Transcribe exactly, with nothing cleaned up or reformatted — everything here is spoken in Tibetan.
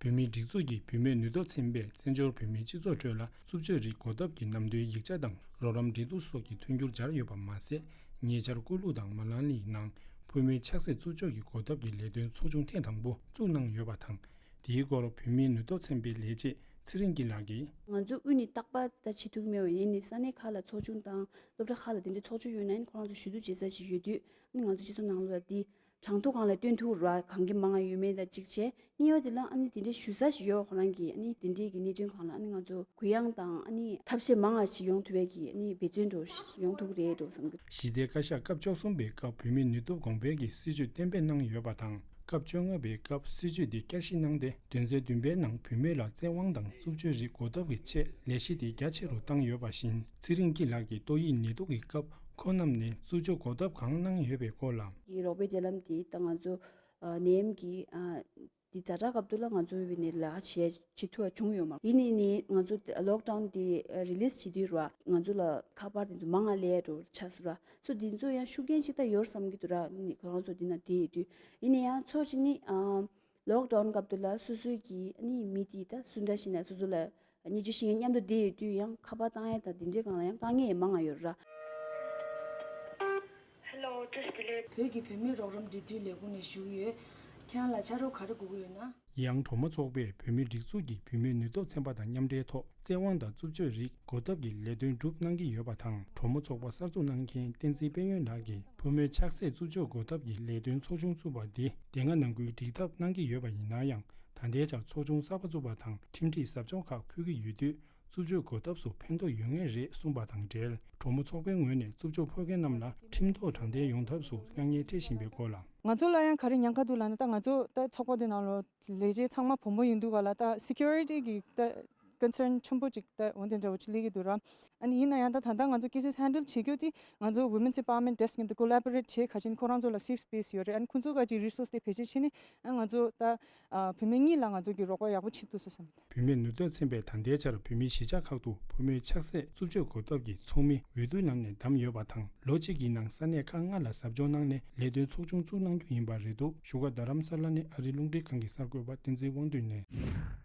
བོད་མིའི་སྒྲིག་འཛུགས་ཀྱི་བུད་མེད་ནུས་སྟོབས་ཚན་པས་བཙན་བྱོལ་བོད་མིའི་སྤྱི་ཚོགས་ཁྲོད་ལ་རྩུབ་སྤྱོད་རིགས་གོ་ཐབས་ཀྱི་ནམ་དུས་ཡིག་ཆ་དང་རོགས་རམ་འབྲེལ་གཏུག་སོགས་ཀྱི་མཐུན་འགྱུར་སྦྱར་ཡོད་པ་མ་ཟད། ཉེ་ཆར་ཀོ་ལུ་དང་མ་ལང་ལིའི་ནང་བུད་མེད་ཆགས་སྲེད་རྩུབ་སྤྱོད་ཀྱི་གོ་ཐབས་ཀྱི་ལས་དོན་ཚོགས་ཆུང་ཐེངས་དང་པོ་བཙུགས་གནང་ཡོད་པ་དང་། དེའི་སྐོར་བོད་མིའི་ནུས་སྟོབས་ཚན་པའི་ལས་བྱེད་ཚེ་རིང་སྐྱིད་ལགས་ཀྱིས། ང་ཚོ་དབུས་ནས་རྟག་པར་ད་བྱེད་ཐུབ་མེད་པ་ཡིན་ནི་ས་གནས་ཁག་ལ་ཚོགས་ཆུང་དང་སློབ་གྲྭ་ཁག་ལ་དེ་འདྲའི་ཚོགས་ཆུང་ཡོད་ན་ཡིན་ཁོ་རང་ཚོ་ཞུ་གཏུག་བྱེད་ས་ཞིག་ཡོད་དུས་ཨ་ནི་ང་ཚོ་སྤྱི་ཚོགས་ནང་ལོགས་ལ་དེ་གྲངས་ཐོ་སྒང་ལ་སྟོན་ཐུབ་ར་གང་གི་མང་ང་ཡོད་མེད་ལ་གཅིག་བྱས། གཉིས་པ་དེ་ལ་ཨ་ནི་དེ་འདྲའི་ཞུ་ས་ཞིག་ཡོད་པ་ཁོ་རང་གིས་ཨ་ནི་དེ་འདྲའི་གི་གནད་དོན་སྒང་ལ་ཨ་ནི་ང་ཚོ་གུ་ཡངས་དང་ཨ་ནི་ཐབས་ཤེས་མང་ང་ཞིག་ཡོང་ཐུབ་པའི་གི་ཨ་ནི་འབད་བརྩོན་འགྲོ་ཡོང་ཐུབ་ཀྱི་རེད་འགྲོ་བསམ་གི་འདུག་གཞི་རྩའི་བཀའ་ཤག་སྐབས་བཅུ་གསུམ་པའི་སྐབས་བོད་མིའི་ནུས་སྟོབས་གོང་འཕེལ་གྱི་སྲིད་བྱུས་གཏན་འབེབས་གནང་ཡོད་པ་དང་། སྐབས་བཅོ་ལྔ་པའི་སྐབས་སྲིད་བྱུས་དེ་བསྐྱར་ཞིབ་གནང་སྟེ་དོན་ཚན་བདུན་པའི་ནང་བུད་མེད་ལ་བཙན་དབང་དང་རྩུབ་སྤྱོད་རིགས་གོ་ཐབས་ཀྱི་ཆེད་ལས་གཞི་དེ་རྒྱ་ཆེ་རུ་བཏང་ཡོད་པ་བཞིན། ཚེ་རིང་སྐྱིད་ལགས་ཀྱིས་ཏོག་དབྱིབས་ནད་དུག་གི་སྐབས་ཁོང་རྣམས་ནས་རྩུབ་སྤྱོད་གོ་ཐབས་གང་གནང་ཡོད་པའི་སྐོར་ལ། གི་རོགས་པའི་འབྲེལ་ལམ་དེ་ད་ང་ཚོ་ཨ་ནད་ཡམས་ཀྱི་ཨ་དེ་ཛ་དྲག་སྐབས་དུ་ལ་ང་ཚོ་བའི་ནས་ལ་བྱེད་བྱེད་ཐུབ་པ་བྱུང་ཡོད་མ་རེད། ཡིན་ནའི་ནི་ང་ཚོ་ལོག་ཌའུན་དེ་རི་ལིས་བྱེད་དུས་ར་ང་ཚོ་ལ་ཁ་པར་དེ་ཚོ་མང་ང་ལས་འགྲོ་ཆགས་སོང་ར། སོ་དེ་ཚོ་ཡང་ཤུགས་རྐྱེན་ཅིག་ད་ཡོད་བསམ་གྱི་འདུག་ར། ནི་ཁོ་རང་ཚོ་དེ་ན་བསྡད་ཡོད་དུས་ཡིན་ནའི་ཡང་ཚོ་ཅིག་ནི་ཨ་ལོག་ཌའུན་སྐབས་དུ་ལ་སོ་སོའི་གི་ནི་མི་དེ་ད་སུ་འདྲ་ཞིག་ན་སོ་སོ་ལ་ཉེ་ཆར་ཞིག་མཉམ་དུ་བསྡད་ཡོད་དུས་ཡང་ཁ་པར་བཏང་ཡ་ད་དེ་འདྲའི་སྒང་ལ་ཡང་དཀའ་ངལ་མང་ང་ཡོད་ར། Hello, just below. བོད་ཀྱི་བུད་མེད་རོགས་རམ་འབྲེལ་མཐུད་ལས་ཁུངས་ནས་ཞུ་གི་ཡོད། ཁྱེད་རང་ལ་ཕྱག་རོགས་ག་རེ་དགོས་ཀྱི་ཡོད་ན། ཡང་གྲོ་མོ་ཚོགས་པས་བོད་མིའི་སྒྲིག་འཛུགས་ཀྱི་བུད་མེད་ནུས་སྟོབས་ཚན་པ་དང་མཉམ་འབྲེལ་ཐོག་བཙན་དབང་དང་རྩུབ་སྤྱོད་རིགས་གོ་ཐབས་ཀྱི་ལས་དོན་སྒྲུབ་གནང་གི་ཡོད་པ་དང་། གྲོ་མོ་ཚོགས་པ་གསར་འཛུགས་གནང་མཁན་བསྟན་འཛིན་དཔལ་ཡོན་ལགས་ཀྱིས་བུད་མེད་ཆགས་སྲེད་རྩུབ་སྤྱོད་གོ་ཐབས་ཀྱི་ལས་དོན་ཚོགས་ཆུང་བཙུགས་པ་འདི་དེ་སྔ་ནང་ཁུལ་འགྲིག་ཐབས་གནང་གི་ཡོད་པ་ཡིན་ན་ཡང་། ད་ལྟའི་ཆར་ཚོགས་ཆུང་གསར་པ་བཙུགས་པ་དང་ཁྲིམས་སྒྲིག་ཟབ་སྦྱོང་ཁག་ཕུལ་གྱི་ཡོད་དུས། རྩུབ་སྤྱོད་གོ་ཐབས་སུ་ཕན་ཐོགས་ཡོད་ངེས་རེད་གསུངས་པ་དང་འབྲེལ། གྲོ་མོ་ཚོགས་པའི་ངོས་ནས་རྩུབ་སྤྱོད་ཕོག་མཁན་རྣམས་ལ་ཁྲིམས་ཐོག་དྲང་བདེན་ཡོང་ཐབས་སུ་དཀའ་ངལ་འཕྲད་བཞིན་པའི་སྐོར་ལ། ང་ཚོ་ལ་ཡང་ག་རེ་ཉེན་ཁ་འདུག་ལབ་ན། ད་ང་ཚོ་ད་ཚོགས་པ་འདི་ནང་ལོ་ལས་བྱེད་ཚང་མ་བུ་མོ་ཡིན་འདུག་ག་ལ། ད་སི་ཀུ་རི་ཊི་གི་ད་ཀོན་སརན་ཆེན་པོ་ཅིག་ད་འོན་ཏེ་འདྲ་བོ་ཅིག་སླེབས་ཀྱི་འདུག་ར། ཨ་ནི་ཡིན་ན་ཡང་ད་ད་ལྟ་ང་ཚོ་ཀེ་སི་ཧེན་ཌལ་བྱེད་རྒྱུ་དེ་ང་ཚོ་Women's Empowerment Desk མཉམ་དུ་ཀོ་ལ་བོ་རེཊ་བྱེད་ག་ཅིག་ཁོ་རང་ཚོ་ལ་སེབ་སི་པེ་སི་ཡོད་རེད། ཨ་ནི་ཁོ་ཚོ་ག་ཅིག་རི་སོ་སི་དེ་བེད་སྤྱོད་བྱས་ནས་ཨ་ང་ཚོ་ད་ཨ་བུད་མེད་གཉིས་ལ་ང་ཚོ་གི་རོགས་པ་ཡག་པོ་བྱེད་ཐུབ་སོང་བསམ། བུད་མེད་ནུས་སྟོབས་ཚན་པས་ད་ལྟའི་ཆར་བོད་མིའི་གཞིས་ཆགས་ཁག་ཏུ་བུད་མེད་ཆགས་སྲེད་རྩུབ་སྤྱོད་གོ་ཐབས་ཀྱི་ཚོགས་མི་འོས་བསྡུ་ལམ་ནས་བདམས་ཡོད་པ་དང་། ལོ་གཅིག་གི་ནང་ས་གནས་ཁག་ལྔ་ལ་ཟབ་སྦྱོང་གནང་ནས་ལས་དོན་ཚོགས་ཆུང་བཙུགས་གནང་རྒྱུ་ཡིན་པ་རེད་འདུག་བཞུགས་སྒར་རྡ་རམ་ས་ལ་ནས་ཨ་རིའི་རླུང་འཕྲིན་ཁང་གི་གསར་འགོད་པ་བསྟན་འཛིན་དབང་འདུས་ནས།